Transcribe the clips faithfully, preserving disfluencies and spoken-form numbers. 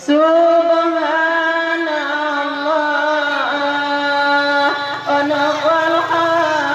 Subhanallah, walhamdulillah,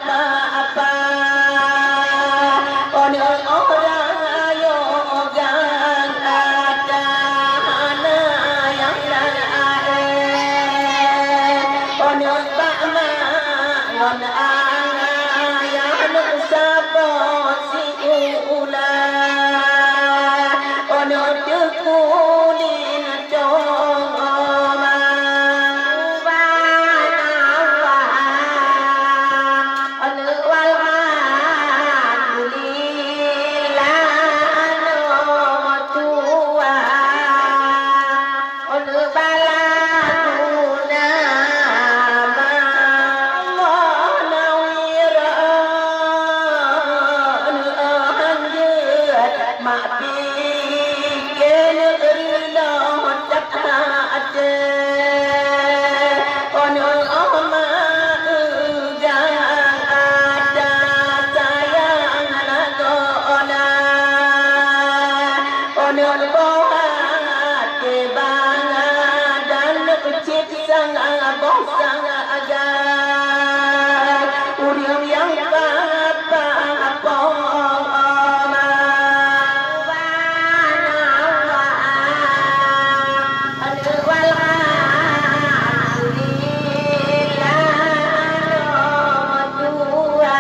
Apa-apa, oh, nyoe oh rayeuk gang ada hana nyang laén. Oh, nyoe bak mak ngon ayah nyoe saboh siulah. Oh, nyoe teuh kunin cong oma. Subhanallah. Alhamdulillah, aneuk tuha. Ulôn balagu nama Allah Nawira. Ulôn hanjeuet mak pike neureuloh that até. Ulôn oma ujang ada sayang lagoe na. Ulôn boh até bangga dan cit sang boh sang agai. Ureueng nyang papa pong oma. Subhanallah. Alhamdulillah, aneuk tuha.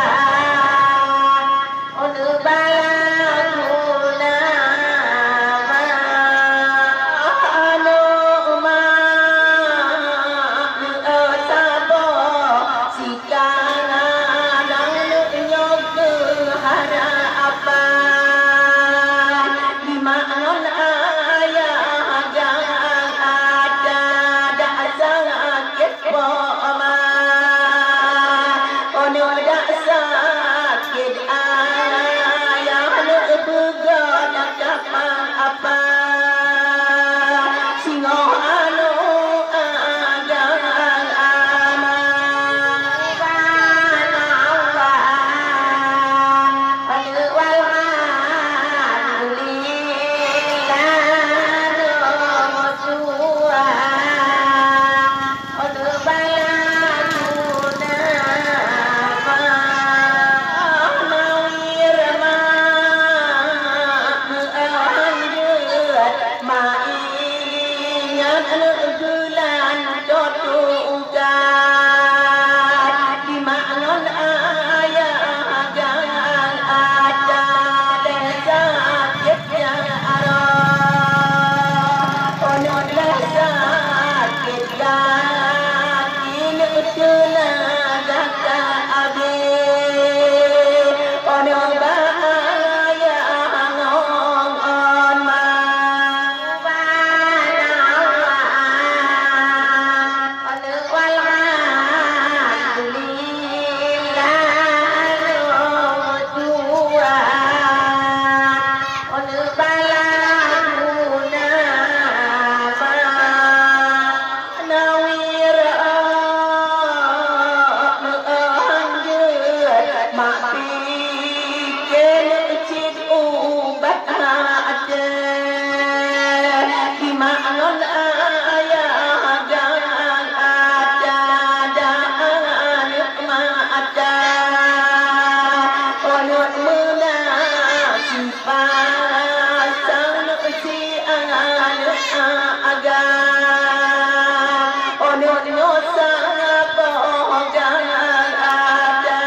Ulôn balagu nama aneuk mak, saboh sikana nang neuk nyoe keu harapan. Di mak ngon ayah nyang ada dak sakét. Po ma, oh nyoe dak sakét ayah, aneuk beugöt dak kapang apa. Singoh aneuk agam ama. Subhanallah. Aneuk walhamdulillah, aneuk tuha. Ulôn balagu nama Nawira, mak, meu'ah hanjeuet, mak ingat aneuk geulan cot tungkat. Di mak ngon ayah agam ada lé sakét nyang arah. Oh nyoe lé sakét gaki, neuk teunaga ka abéh. Oh nyoe bak ayah ngon ma. Subhanallah. Aneuk walhamdulillah, aneuk tuha. Ulôn balagu nama Nawira, meu'ah hanjeuet, mak pike neuk cit ubat até. Di mak ngon ayah agam ada dak aneuk mata. Oh nyoe meunan sipasang neuk si aneuk agam. Oh nyoe nyoe saboh agam ada.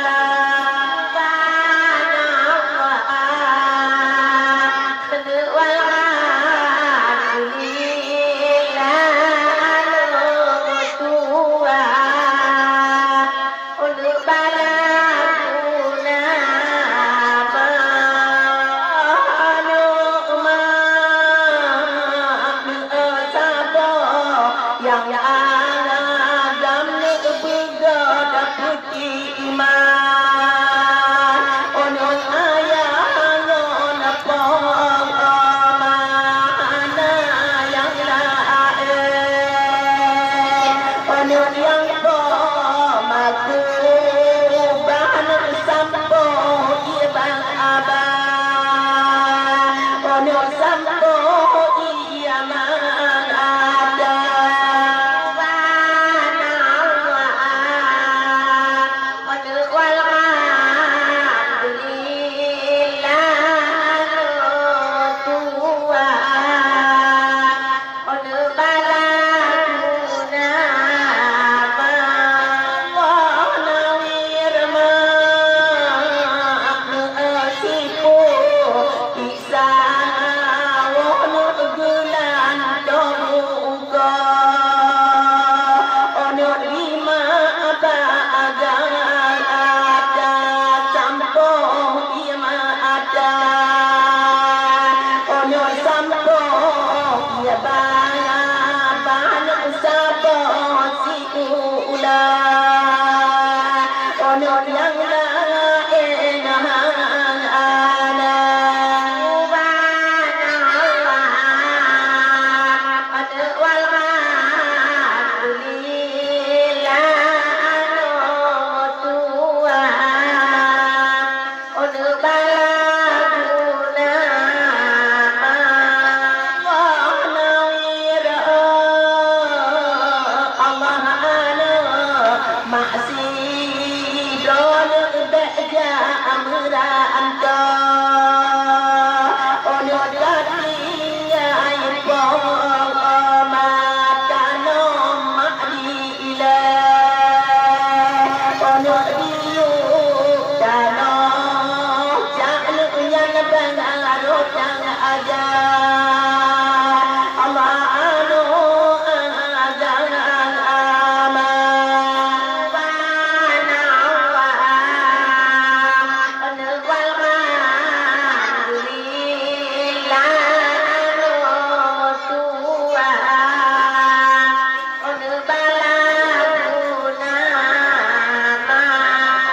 Raja Ameuran Toh, uneuk gaki nyang ipoh mata nom mak di ilée, uneuk diyueb tanoh jak neuk nyan bangaroh nyang aja. Allah anu agama.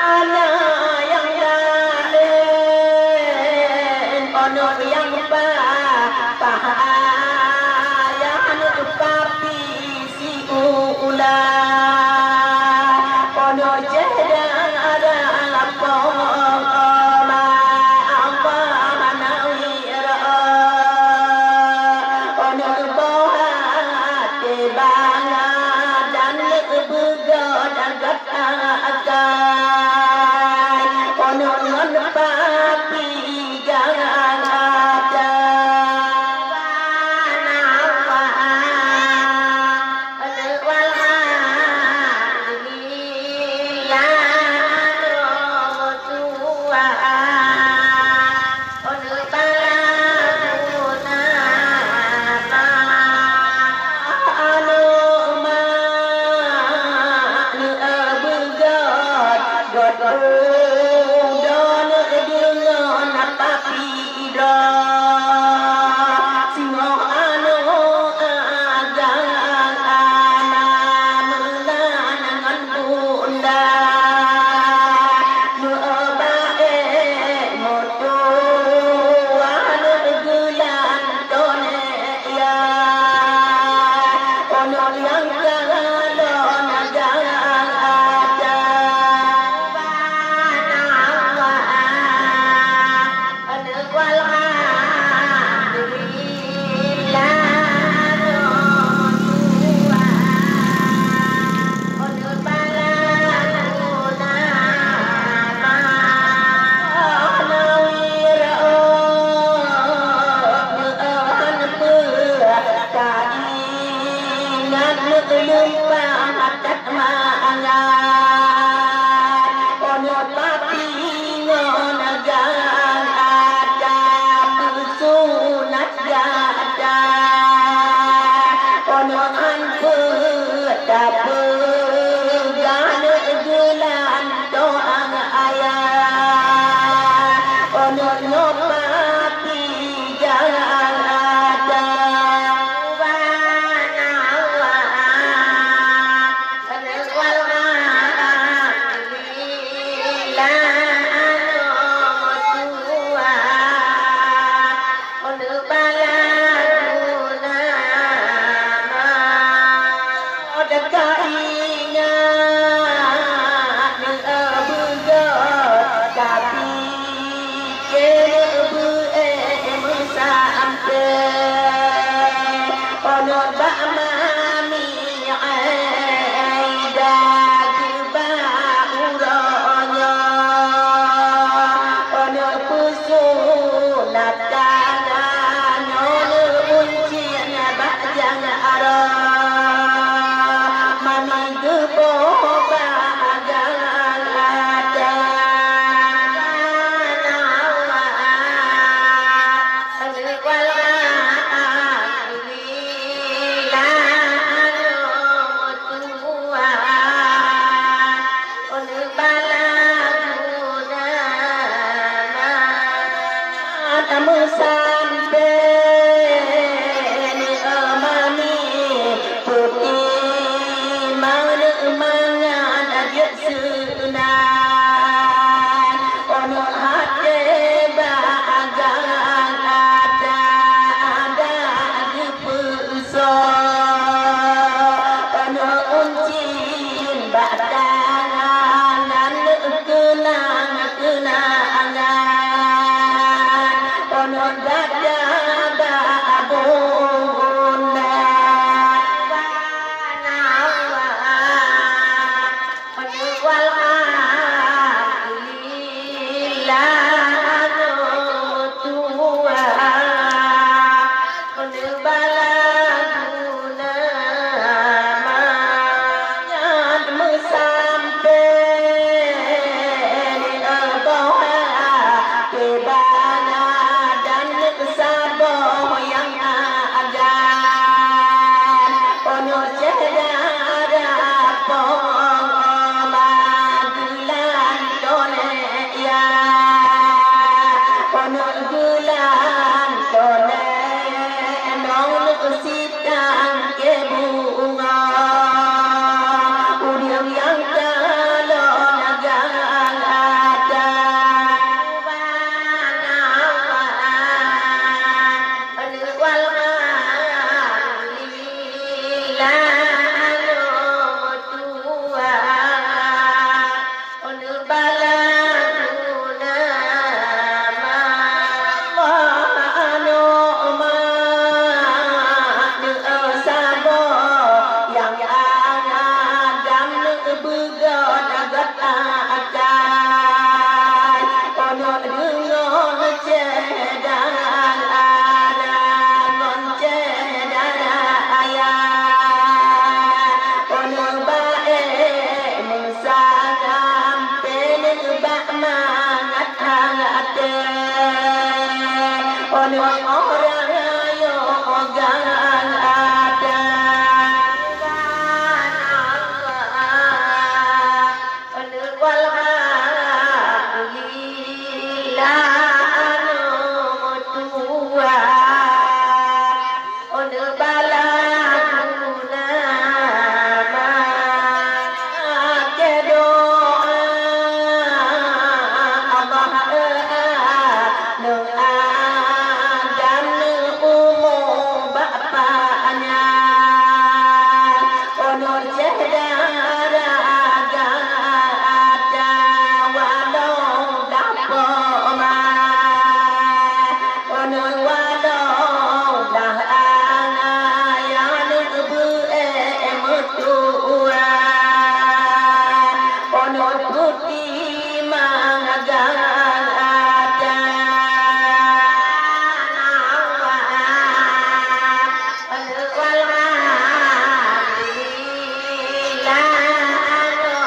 Hana nyang laén, uneuk nyang pah-pah ayah, uneuk papi siulah, uneuk ceudah lapong ma Allah manawi reu'oh, uneuk boh até bangai dan neubeugöt agai, uneuk ngon papi gata. Subhanallah, uneuk walhamdulillah, aneuk tuha. Uneuk bala guna ma, aneuk ma, neubeugöt, göt udoe neudeungon papi droe. Singoh aneuk agam ana meunan ngon bunda. Neuba ék meutuwah, neugeulantôn ék ya, uneuk nyang kalon agam ada. Mangat hang até, uneuk orang yoh gang ada. Subhanallah, uneuk walhamdulillah anu meutuah. Uneuk bala guna maké doa, Allah, eh, aneuk Adam neuumu bak panyang. Uneuk cedera gata walong dapok ma. Uneuk walong dah angai aneuk beuet meutuah. Uneuk puti mangat gata. Uneuk walhamdulillah anu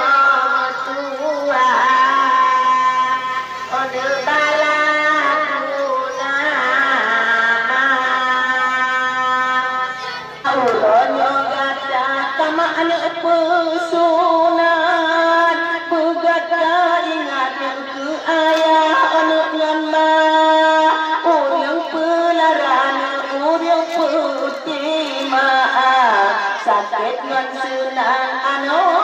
meutuah. Uneuk bala guna ma. Uroe nyoe gata tamat aneuk peusunat, peugata ingat keu ayah aneuk ngon ma. Ureueng peulara aneuk, ureueng peuti ma. Sakét ngon seunang aneuk